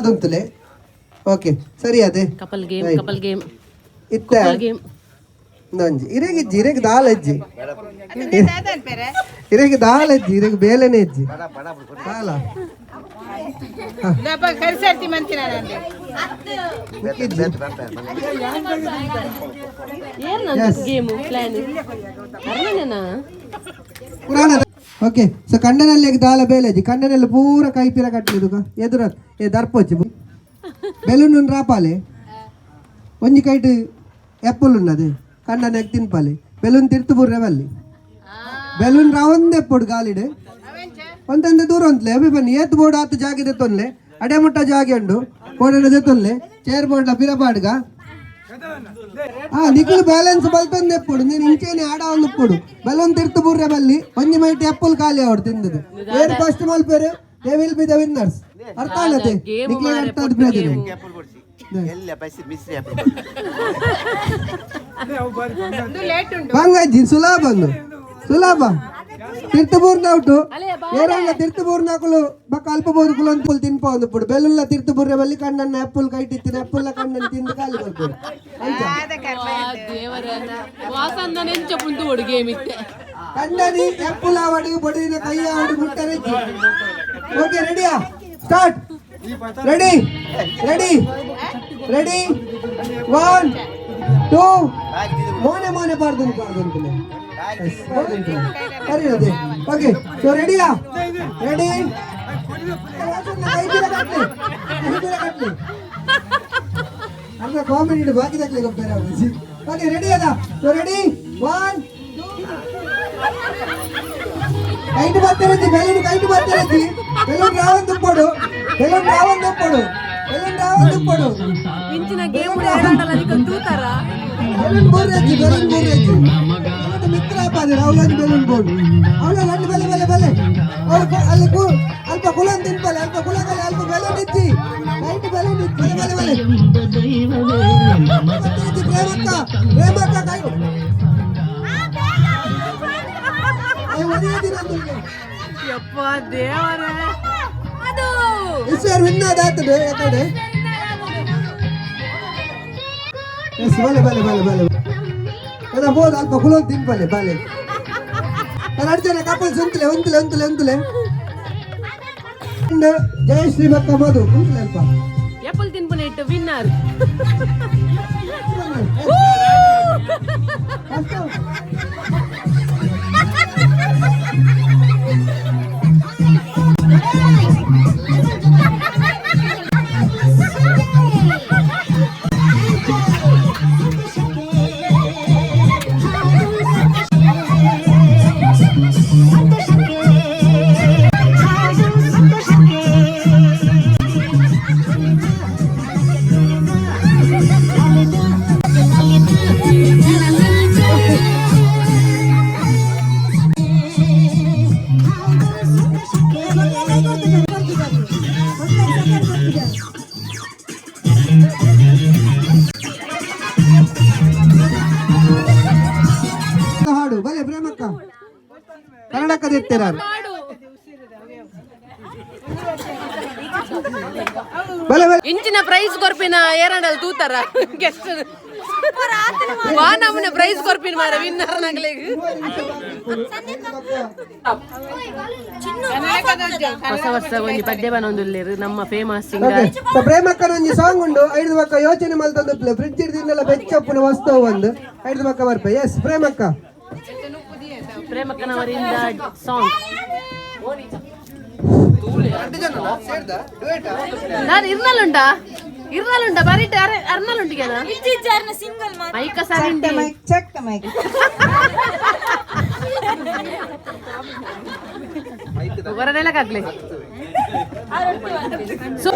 ಪಾಡ್ದೊಂತುಲೆ. Okay, ಸರಿ ಅದೇ. Couple game. Right. Couple game. ಇತ್ತೆ ಕಪಲ್ ಗೇಮ್. ಒಂಜಿ ಇರೆಗ್ ಇಜ್ಜಿ, ಇರೆಗ್ ದಾಲ ಇಜ್ಜಿ, ಇರೆಗ್ ದಾಲ ಇಜ್ಜಿ, ಇರೆಗ್ ಬೇಲೆನೆ ಇಜ್ಜಿ ದಾಲ. ಕರಿಸರ್ತಿ ಮಂತಿನ. ಇಜ್ಜಿ. ಏನ್? Yes. Game plan ಅರ್ಮನೆನಾ? ಪುರಾಣ. ಓಕೆ, ಸೊ ಕಂಡನಲ್ಲಿ ದಾಲ ಬೇಲೆಜಿ, ಕಂಡನಲ್ಲಿ ಪೂರ ಕೈಪಿರ ಕಟ್ಟಲಿದು ಎದುರ ಏ ದರ್ಪೊಚ್ಚಿ ಬೆಲೂನ್ ರಾಪಾಲೆ. ಒಂಜಿ ಕೈಟ್ ಎಪ್ಪುಲ್ ಉನ್ನದೆ ಕಂಡನೆಗ್ ತಿನ್ಪಾಲೆ. ಬೆಲೂನ್ ತಿರ್ತು ಬುರ್ರೆ ಬಲ್ಲಿ, ಬೆಲೂನ್ ರಾವಂದೆ ಎಪ್ಪೊಡು ಗಾಲಿಡ್. ಒಂದೊಂದು ದೂರ ಉಂತ್ಲೆ ಅಭಿ ಬನ್ನಿ. ಏತ್ ಬೋರ್ಡ್ ಆತು ಜಾಗೆ ದೆತ್ತೊನ್ಲೆ, ಅಡೆ ಮುಟ್ಟ ಜಾಗೆ ಉಂಡು. ಬೋರ್ಡ್ ದೆತ್ತೊನ್ಲೆ, ಚೇರ್ ಬೋರ್ಡ್ಲ ಪಿರ ಪಾಡ್ಗ. ಆ ನಿಕುಲು ಬ್ಯಾಲೆನ್ಸ್ ಬಲ್ತೊಂದು ಎಪ್ಪೊಡು, ನೀನು ಇಂಚೇನೆ ಆಡ ಒಂದು ಇಪ್ಪೊಡು. ಬೆಲೂನ್ ತಿರ್ತು ಬುರ್ರೆ ಬಲ್ಲಿ. ಒಂಜಿ ಮೈಟ್ ಎಪ್ಪುಲ್ ಖಾಲಿ ಅವಡು ತಿಂದದು. ಏರ್ first ಮಲ್ಪೇರು, they will be the winners. ಅರ್ಥ ಆಲತೆ? Game. ನಿಕ್ಲೆ ಮಾರ್ರೆ. ಅರ್ಥ ಆದ್ ಪ್ರಯೋಜನ. ಎಲ್ಲ ಪೈಸೆ ಮಿಸ್ರಿ. ಲೇಟ್ ಉಂಡು. ಬಂಗಜ್ಜಿ, ಸುಲಭ ಅಂದು ಸುಲಭ. ತಿರ್ತು ಬೂರ್ನ ಔಟು. ಏರಂಗ ತಿರ್ತು ಬೂರ್ನಾಕುಲು ಬಕ್ಕ ಅಲ್ಪ ಬೋದು ಕುಲೊಂದು ತಿನ್ಪ ಒಂದು ಪುಡು. ಬೆಲ್ಲುಲ್ಲ ತಿರ್ತು ಬುರ್ರೆ ಬಲ್ಲಿ. ಕಣ್ಣನ್ನ ಎಪ್ಪುಲ್ ಕೈಟಿತ್ತಿನ ಎಪ್ಪುಲ್ಲ ಕಣ್ಣನ್ನು ತಿಂದು ಖಾಲಿ ಬರ್ಬೋದು ಅಂಚ. ದೇವರ ವಾಸಂದ ನೆಂಚ ಪುಂತು ಒಡು ಗೇಮ್ ಇತ್ತೆ. ಕಂಡನಿ ಎಪ್ಪುಲ ಅವಡಿ ಬಡಿನ ಕೈ ಅವಡಿ ಮುಟ್ಟರೆ. Okay, ರೆಡಿಯಾ? Start. Ready, ready, ready, one, two. ಮೋನೆ ಮೋನೆ ಪಾಡ್ದು ಪಾಡ್ದು. ಸರಿ ಅದೇ. ಓಕೆ, ಸೊ ರೆಡಿಯಾ? ರೆಡಿ. ಕೈ ಕಟ್ಲಿ. ಅರ್ಧ ಕಾಮಿಡಿ ಬಾಕಿ ತಕ್ಲಿ ಗೊತ್ತಾರೆ. ಓಕೆ, ರೆಡಿ ಅದ? ಸೊ ರೆಡಿ, ಒನ್. ಕೈಟ್ ಬರ್ತಾರಜ್ಜಿ, ಬೆಲೂನ್ ಕೈಟ್ ಬರ್ತಾರಜ್ಜಿ. ಬೆಲೂನ್ ರಾವನ್ ತುಪ್ಪಡು, ಬೆಲೂನ್ ರಾವನ್ ತುಪ್ಪಡು, ಬೆಲೂನ್ ರಾವನ್ ತುಪ್ಪಡು. ಇಂಚಿನ ಗೇಮ್ ಏರಾಂಡಲ ನಿಕಲ್ ತೂತಾರ? Balloon ಬೋರ್ರಜ್ಜಿ, balloon ಬೋರ್ರಜ್ಜಿ. ಮಿತ್ರ ಆಪಾದೆ ರಾಹುಲ್. ಬೆಲೂನ್ ಬೋರ್ಡ್ ಅವಳ ಲಡ್ಡು. ಬಲೆ ಬಲೆ ಬಲೆ. ಅವಳು ಅಲ್ಲಿ ಕೂ ಅಲ್ಪ ಕುಲನ್ ತಿನ್ಪಲೆ, ಅಲ್ಪ ಕುಲಕಲೆ. ಅಲ್ಪ ಬೆಲೂನ್ ಇಜ್ಜಿ, ಲೈಟ್ ಬೆಲೂನ್ ಇಜ್ಜಿ. ಬಲೆ ಬಲೆ ಬಲೆ. ಇಜ್ಜಿ, ಪ್ರೇಮಕ್ಕ, ಪ್ರೇಮಕ್ಕ ಕೈ. ಏ, ಒದಿಯ ದಿನ ಅಂದುಲ್ಲೆ. ಯಪ್ಪ ದೇವರೇ ಅದು. ಈಶ್ವರ್ ವಿನ್ ಆದಾತದೆ ಯಾಕಡೆ. ಎಸ್, ಬಲೆ ಬಲೆ ಬಲೆ ಬಲೆ. ಅದ ಬೋದು ಅಲ್ಪ ಕುಲೋನ್ ತಿನ್ಪಲೆ ಬಲೆ. ಎರಡು ಜನ ಕಪಲ್ಸ್ ಉಂತಲೆ, ಉಂತಲೆ, ಉಂತಲೆ, ಉಂತಲೆ. ಜಯಶ್ರೀ ಬಕ್ಕ ಮಧು ಉಂತಲೆ ಅಲ್ಪ. ಎಪ್ಪಲ್ ತಿನ್ಪುನ ಇಟ್ಟು ವಿನ್ನರ್. ಅಷ್ಟು. ಹಾಡು ಬಲೆ ಪ್ರೇಮಕ್ಕ. ಕನ್ನಡಕ್ಕ ದೆತ್ತೆರ. ಬಲೆ ಬಲೆ. ಇಂಚಿನ ಪ್ರೈಸ್ ಕೊರ್ಪಿನ ಏರಾಂಡಲ್ ತೂತಾರ ಗೆಸ್ಟ್? ವಾ ನಮೂನೆ ಪ್ರೈಸ್ ಕೊರ್ಪಿನ ಮಾರ ವಿನ್ನರ್ ನಗಲೆಗ್. ಹೊಸ ವರ್ಷ ಒಂಜಿ ಪದ್ಯ ಬನೊಂದುಲ್ಲೇರು ನಮ್ಮ ಫೇಮಸ್ ಓಕೆ ಸಿಂಗರ್. ಸೊ ಪ್ರೇಮಕ್ಕನ ಒಂಜಿ ಸಾಂಗ್ ಉಂಡು. ಐದು ಬಕ್ಕ ಯೋಚನೆ ಮಲ್ತೊಂದು ಫ್ರಿಡ್ಜ್ ಹಿಡ್ದಿನ್ನೆಲ್ಲ ಬೆಚ್ಚಪ್ಪುನ ವಸ್ತು ಒಂದು ಐದು ಬಕ್ಕ ಬರ್ಪೆ. ಎಸ್, ಪ್ರೇಮಕ್ಕ. ಪ್ರೇಮಕ್ಕನವರಿಂದ ಸಾಂಗ್. ನಾನು ಇರ್ನಲ್ಲುಂಡಾ? ಇರ್ನಲ್ಲುಂಡ ಬರೀಟ್ ಅರ್ನಲ್ಲುಂಡಿಗೆನಾ? ಸಿಂಗಲ್. ಮೈಕ ಸರಿಂಡಿ. Check mic. ಹೊರನೆಲಕ್ಕಾಗ್ಲಿ. ಸೊ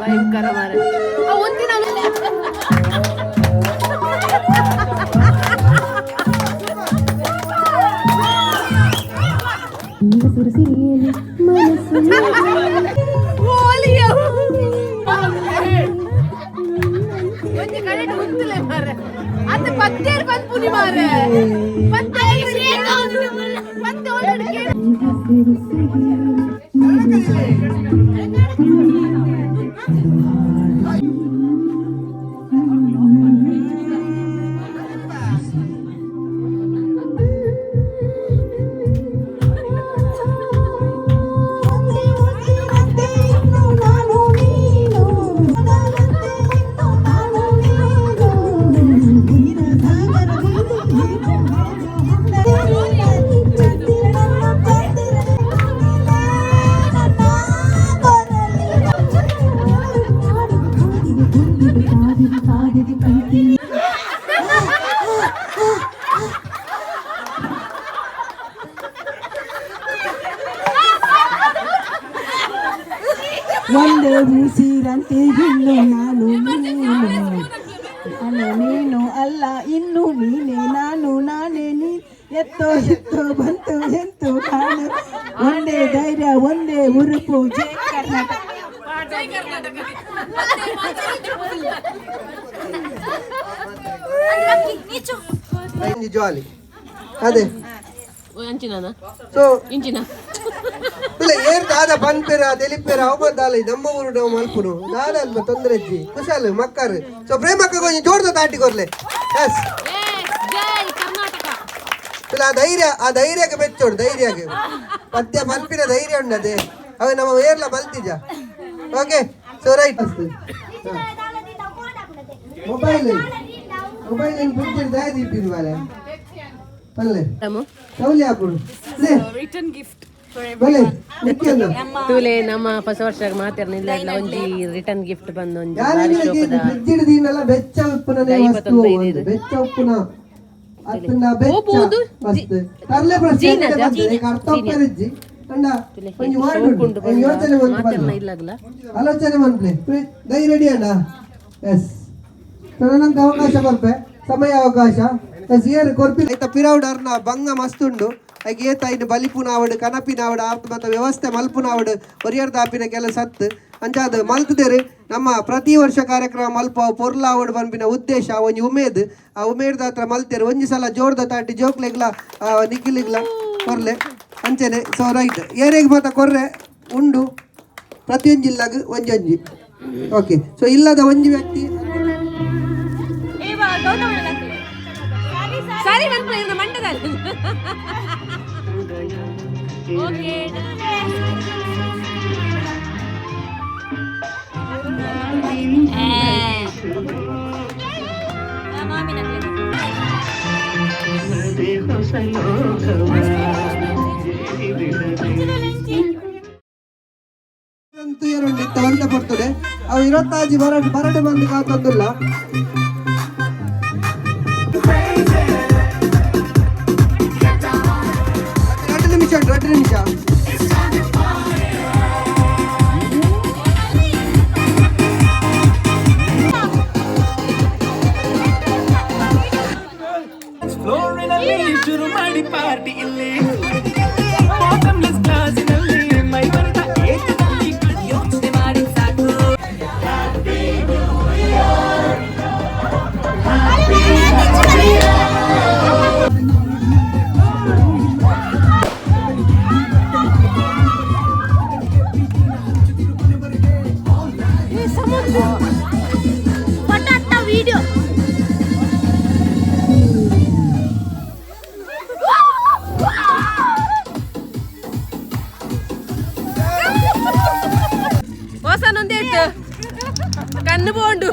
ಭಯಂಕರ ಮಾರೆ. ಒಂದಿನ ಒಂಜಿ ಕಡೆಟ್ ಉಂತುಲೆ ಮಾರೆ. ಅತ್ತೆ ಪತ್ತೇರ್ ಪನ್ಪುನಿ ಮಾರೆ. ಪತ್ತೆ ಪತ್ತೆ ಆಲ್ರೆಡಿ. ಒಂದೇ ಉಸಿರಂತೆ ಇನ್ನು ನಾನು ನೀನು, ನಾನು ನೀನು ಅಲ್ಲ ಇನ್ನು ನೀನೆ, ನಾನು ನಾನೇ ನೀ. ಎತ್ತೋ ಎತ್ತೋ ಬಂತು ಎಂತು ನಾನು, ಒಂದೇ ಧೈರ್ಯ ಒಂದೇ ಉರುಪು. ಜೈ ಕರ್ನಾಟಕ. ಒಂಜಿ ಜಾಲಿ ಅದೇ. ಅಂಚಿನ. ಸೊ ಇಂಚಿನ. ಇಲ್ಲ, ಏರ್ ದಾದ ಪನ್ಪೆರ ದೆಲಿಪೆರ ಅವ ದಾಲ ನಮ್ಮ ಊರು ನಾವು ಮಲ್ಪುನು ದಾದ ಅಲ್ಪ ತೊಂದರೆ ಇಜ್ಜಿ, ಕುಶಾಲ್ ಮಕ್ಕಾರು. ಸೊ ಪ್ರೇಮಕ್ಕ ಕೊಂಚ ಜೋಡ್ದ ತಾಟಿ ಕೊರ್ಲೆ. ಎಸ್. ಜೈ ಕರ್ನಾಟಕ. ಇಲ್ಲ, ಆ ಧೈರ್ಯ, ಆ ಧೈರ್ಯಕ್ಕೆ ಮೆಚ್ಚೋಡು. ಧೈರ್ಯಕ್ಕೆ ಪದ್ಯ ಮಲ್ಪಿನ ಧೈರ್ಯ ಉಂಡದೆ ಅವ ನಮ್ಮ ಏರ್ಲ ಮಲ್ತಿಜ. Okay, so right. Mobile mobile ಬಿಡ್ತಿರ್ ದಾಯ ದೀಪಿನ ಬಾಲೆ ಪಲ್ಲೆ ಸೌಲಿ ಹಾಕುಡು. Return gift. ಬಲೆ ನಿಕ್ಕೆಲ್ಲ. ತೂಲೆ, ನಮ್ಮ ಹೊಸ ವರ್ಷ ಮಾತಾಡ್ನಿಲ್ಲ ಇಲ್ಲ, ಒಂಜಿ ರಿಟರ್ನ್ ಗಿಫ್ಟ್ ಬಂದು ಒಂಜಿ ಬಾರಿ ಶೋಕದ. ಫ್ರಿಜ್ ಹಿಡಿದಿನಲ್ಲ, ಬೆಚ್ಚ ಉಪ್ಪುನ ವಸ್ತು ಒಂದು, ಬೆಚ್ಚ ಉಪ್ಪುನ ಅತ್ತಂಡ ಬೆಚ್ಚ ವಸ್ತು ತರ್ಲೆ ಪ್ರಶ್ನೆ ಬಂತು ಅರ್ಥ ಉಪ್ಪರಿಜ್ಜಿ ಅಂಡ ಒಂಜಿ ವರ್ಡ್ ಉಂಡು, ಐನ್ ಯೋಚನೆ ಮಂತ್ ಮಾತಾಡ್ನ ಇಲ್ಲಾಗಲ. ಆಲೋಚನೆ ಮನ್ಪ್ಲೆ ದೈ ರೆಡಿ ಅಣ್ಣ. ಎಸ್, ತದನಂತರ ಅವಕಾಶ ಬರ್ಪೆ, ಸಮಯ ಅವಕಾಶ. ಎಸ್, ಏರು ಕೊರ್ಪಿ ಐತ ಪಿರೌಡ್ ಅರ್ನ ಬಂಗ ಮಸ್ತ್ ಉಂಡು. ಐಕ್ ಏತ ಐನು ಬಲಿಪುನ ಆವಡು, ಕನಪಿನ ಆವಡು, ಆಪ್ ಮತ್ತ ವ್ಯವಸ್ಥೆ ಮಲ್ಪುನ ಆವಡು, ಒರಿಯರ್ ದಾಪಿನ ಕೆಲಸ ಹತ್ತು ಅಂಚಾದ ಮಲ್ತದೇರು. ನಮ್ಮ ಪ್ರತಿ ವರ್ಷ ಕಾರ್ಯಕ್ರಮ ಮಲ್ಪ ಪೊರ್ಲಾವಡು ಪನ್ಪಿನ ಉದ್ದೇಶ, ಒಂಜಿ ಉಮೇದ್. ಆ ಉಮೇದ್ ಹತ್ರ ಮಲ್ತೇರು. ಒಂಜಿ ಸಲ ಜೋರ್ದ ತಾಟಿ ಜೋಕ್ಲೆಗ್ಲ ನಿಖಿಲಿಗ್ಲ ಕೊರ್ಲೆ ಅಂಚನೆ. ಸೊ ರೈಟ್, ಏರೆಗ್ ಮಾತ ಕೊರ್ರೆ ಉಂಡು ಪ್ರತಿಯೊಂದು ಜಿಲ್ಲಾಗ ಒಂಜೊಂಜಿ. ಓಕೆ, ಸೊ ಇಲ್ಲದ ಒಂಜಿ ವ್ಯಕ್ತಿ. ಸರಿ, ಮನ್ಪುನ ಇರ್ನ ಮಂಟದಲ್ಲಿ. ಓಕೆ. ತುಯರುಂಡು ಇತ್ತ ಒಂತೆ ಪೊರ್ತುಡೆ ಅವು ಇರತ್ತಾಜಿ ಬರಡ್ ಬರಡೆ ಬಂದು ಕಾತೊಂದುಲ್ಲ. 2 ನಿಮಿಷ ಉಂಟು, 2 ನಿಮಿಷ. ಫ್ಲೋರಿನಲ್ಲಿ ಶುರು ಮಾಡಿ ಪಾರ್ಟಿ ಇಲ್ಲಿ, ಬಾಟಮ್ಲೆಸ್ ಗ್ಲಾಸಿನಲ್ಲಿ ಮೈ ಮರೆತ ಏಕದಲ್ಲಿ ಯೋಚನೆ ಮಾಡಿ ಸಾಕು. ವಿಡಿಯೋ. ಹೊಸನೊಂದೇಟು ಕಣ್ಣು ಬೋಂಡು.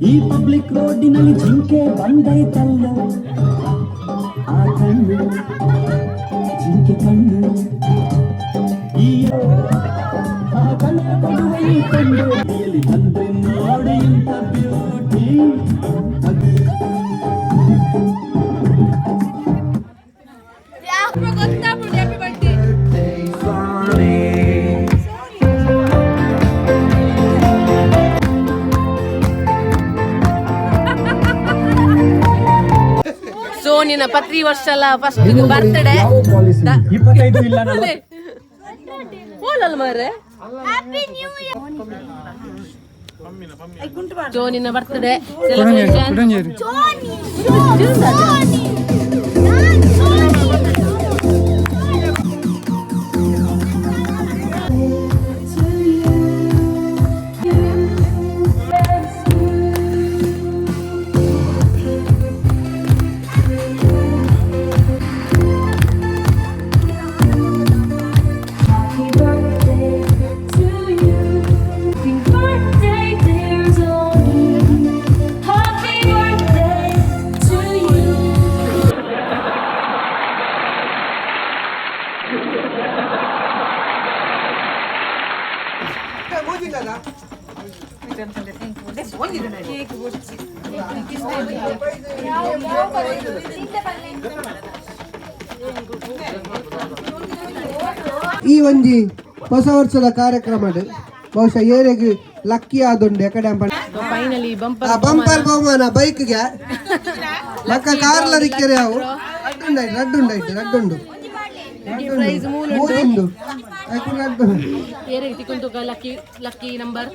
ಈ ಪಬ್ಲಿಕ್ ರೋಡಿನಲ್ಲಿ ಜಿಂಕೆ ಬಂದೈತಲ್ಲ, ಆ ಕಣ್ಣು ಜಿಂಕೆ ಕಣ್ಣು, ಈ ಆ ಕಣ್ಣು ಕೊಡುವ ಈ ಕಣ್ಣು ಇಲ್ಲಿ ಬಂದ್ರೆ ನೋಡಿ ಇಂಥ ಬ್ಯೂಟಿ. ಸೋನಿನ ಪತ್ರಿ ವರ್ಷ ಫಸ್ಟ್ ಬರ್ತ್ಡೇ. 25 ಇಲ್ಲ. ಹೋಲಲ್ಲ ಮಾರ್ರೆ. ಸೋನಿನ birthday celebration. Happy birthday to you. ಈ ಒಂಜಿ ಹೊಸ ವರ್ಷದ ಕಾರ್ಯಕ್ರಮ ಬಹುಶಃ ಏರೆಗ್ ಲಕ್ಕಿ ಆದುಂಡು ಎಕಡೆ. ಫೈನಲಿ ಬಂಪರ್ ಬಂಪರ್ ಬಹುಮಾನ ಬೈಕ್ಗೆ ಲಕ್ಕ ಕಾರ್ಲ ರಿಕ್ಕರೆ ಅವು ರಡ್ಡುಂಡಾಯ್ತು ರಡ್ಡುಂಡಾಯ್ತು ರಡ್ಡುಂಡು ಪ್ರೈಸ್ ಮೂಲು. ಮೂರುಂಡು ಐಕು ರಡ್ಡು. ಏರೆಗ್ ತಿಕ್ಕೊಂತುಕ lucky lucky number,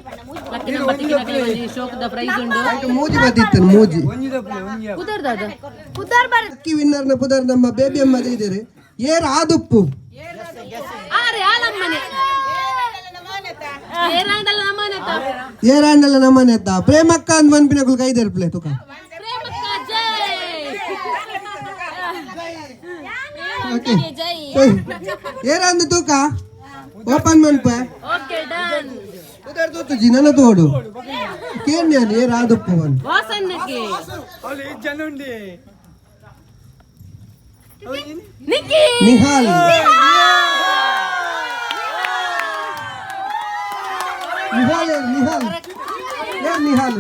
lucky number ತಿಕ್ಕಿನಕಲೆ ಒಂಜಿ ಶೋಕದ ಪ್ರೈಸ್ ಉಂಡು. ಐಕ್ ಮೂಜಿ ಬತ್ತಿತ್ತು ಮೂಜಿ. ಪುದರ್ದಾದ? ಲಕ್ಕಿ ವಿನ್ನರ್ನ ಪುದರ್ ನಮ್ಮ ಬೇಬಿ ಅಮ್ಮ ಇದ್ದೀರಿ. ಏರ್ ಆದುಪ್ಪು? ಆರೆ ಆಲಮ್ಮನೆ ಏರಾಂಡಲ ನಮ್ಮನೆತ. ಏರಾಂಡಲ ನಮ್ಮನೆತ್ತ ಪ್ರೇಮಕ್ಕ ಅಂದ್ ಮನ್ಪಿನಕುಲು ಕೈದೇರ್ ಪ್ಲೇ ತುಕ. ಪ್ರೇಮಕ್ಕ ಜೈ. ಓಕೆ, ಏರಾಂದು ತೂಕ ಓಪನ್ ಮನ್ಪ. Okay done. ಪುದರ್ ತೂತುಜಿ ನನ್ನ ತೋಡು ಕೇನ್ಯಾನ್ ಏರ್ ಆದುಪ್ಪು ಒನ್. ವಾಸನ್ನಕ್ಕೆ ನಿಕ್ಕಿ. ನಿಹಾಲ್ ನಿಹಾಲ್ ಏರ್ ನಿಹಾಲ್ ಏರ್ ನಿಹಾಲ್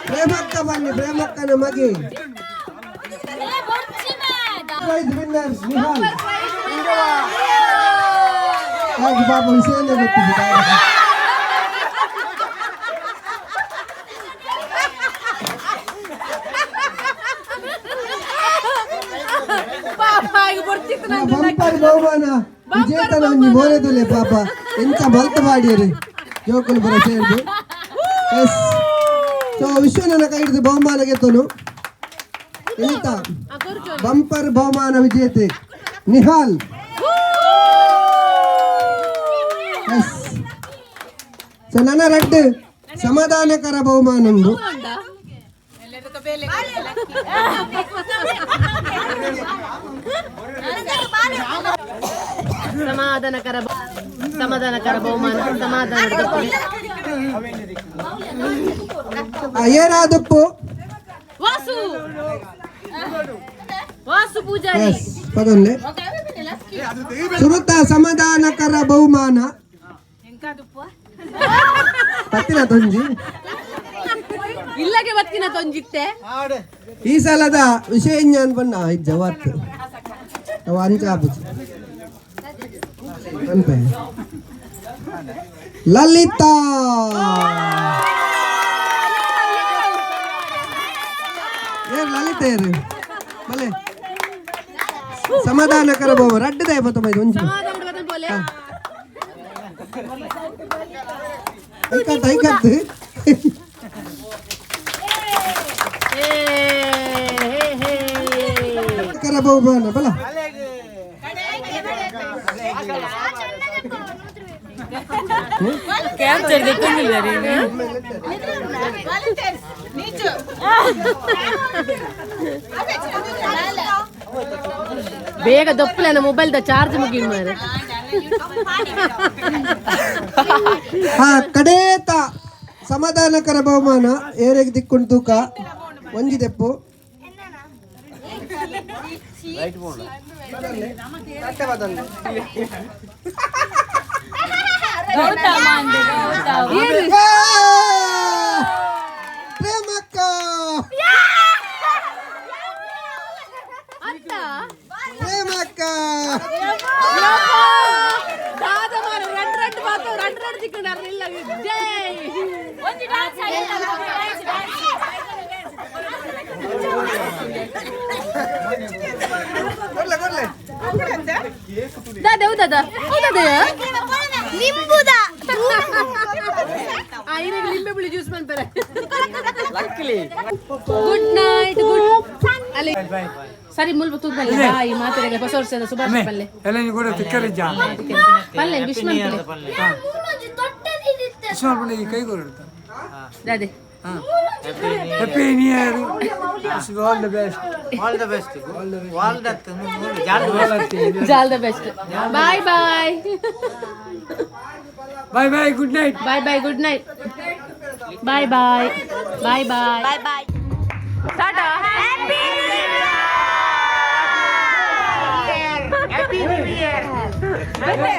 ಪ್ರೇಮಕ್ಕ ಬನ್ನಿ ಪ್ರೇಮಕ್ಕನ ಮಗೆ ಪ್ರೈಸ್ ವಿನ್ನರ್ ನಿಹಾಲ್. ಹಾಗೆ ಪಾಪ ವಿಷಯನೇ ಗೊತ್ತಿದೆ. ಪಾಪ ಈಗ ಬರ್ತಿತ್ತು ನಂದು. ಬಂಪರ್ ಬಹುಮಾನ ವಿಜೇತನ ಒಂಜಿ ಮೋನೆದುಲೆ ಪಾಪ ಎಂತ ಮಲ್ತ ಮಾಡಿಯರು ಜೋಕುಲು ಬರ ಸೇರ್ದು. ಎಸ್, ಸೊ ವಿಶ್ವನ ಕೈ ಹಿಡಿದು ಬಹುಮಾನ ಗೆತ್ತನು ಎಂತ ಬಂಪರ್ ಬಹುಮಾನ ವಿಜೇತೆ ನಿಹಾಲ್. ಎಸ್, ಸೊ ನನ್ನ ರಡ್ಡು ಸಮಾಧಾನಕರ ಬಹುಮಾನ ಉಂಡು. ಸಮಾಧಾನಕರ ಸಮಾಧಾನಕರ ಬಹುಮಾನ ಸಮಾಧಾನ. ಏನಾದಪ್ಪು? ವಾಸು ವಾಸು ಪೂಜಾರಿ. ಎಸ್, ಪದೊಂದೆ ಸುರುತ ಸಮಾಧಾನಕರ ಬಹುಮಾನ ಪತ್ತಿನ ತೊಂಜಿ. ಇಲ್ಲಗೆ ಬತ್ತಿನ ತೊಂಜಿತ್ತೆ. ಈ ಸಲದ ವಿಷಯ ಜ್ಞಾನ ಬಣ್ಣ ಜವತ್ ಅವ ಅಂಚ ಆಪುಜಿ ಅನ್ಪೆ. ಲಲಿತಾ ಏರ್ ಲಲಿತಾ ಏರು ಬಲೆ ಸಮಾಧಾನಕರ ಬಹು ರಡ್ಡದ ಬತ್ತೊಂಬೈದು ಒಂಜಿ. ಸಮಾಧಾನ ಬದನ್ ಪೋಲೆ. ಐಕತ್ ಐಕತ್. ಹೇ ಹೇ ಹೇ. ಕರ ಬಹುಮಾನ ಬಲ. ಕ್ಯಾಪ್ಚರ್ ಬೇಗ ದೊಪ್ಪಲನ ಮೊಬೈಲ್ the charge ಮುಗಿಲ್ ಮಾರೆ. ಹಾ, ಕಡೇತ ಸಮಾಧಾನಕರ ಬಹುಮಾನ ಏರೆಗ್ ದಿಕ್ಕುಂಡು ತೂಕ. ಒಂಜಿ ದೆಪ್ಪು. ಯಾ! ಪ್ರೇಮಕ್ಕ. ಪ್ರೇಮಕ್ಕ. ದಾದ ಮಾರೆ, ರಡ್ ರಡ್ ಮಾತು ರಡ್ ರಡ್ ತಿಕ್ಕೊಂಡಾರ ಇಲ್ಲ. ಜೈ. ಕೊಡ್ಲೆ ಕೊಡ್ಲೆ. ದಾದ, ಹೌದದ ಹೌದದ. ನಿಂಬುದ. ಆ ಇರೆಗ್ ಲಿಂಬೆ ಹುಳಿ ಜ್ಯೂಸ್ ಮಾಡ್ತಾರೆ. ಗುಡ್ ನೈಟ್, ಗುಡ್ ಅಲ್ಲಿ ಸರಿ ಮುಲ್ಪ ತೂಪಲ್ಲೆ. ಬಾಯ್ ಮಾತಾಡ. ಹೊಸ ವರ್ಷದ ಶುಭಾಶಯ ಪಲ್ಲೆ. ಎಲ್ಲ ನೀವು ಕೂಡ ತಿಕ್ಕರಿಜ್ಜ. ಪಲ್ಲೆ ವಿಶ್ ಮಾಡ್ತಾರೆ. ವಿಶ್ವ ಈ ಕೈ ಕೊಡುತ್ತ. ದಾದೆ. Happy new year, all the best. All the best. All the all the best. Bye bye. Bye bye, good night. Bye bye, good night. Bye bye bye bye. Bye bye. Tata. Happy new year.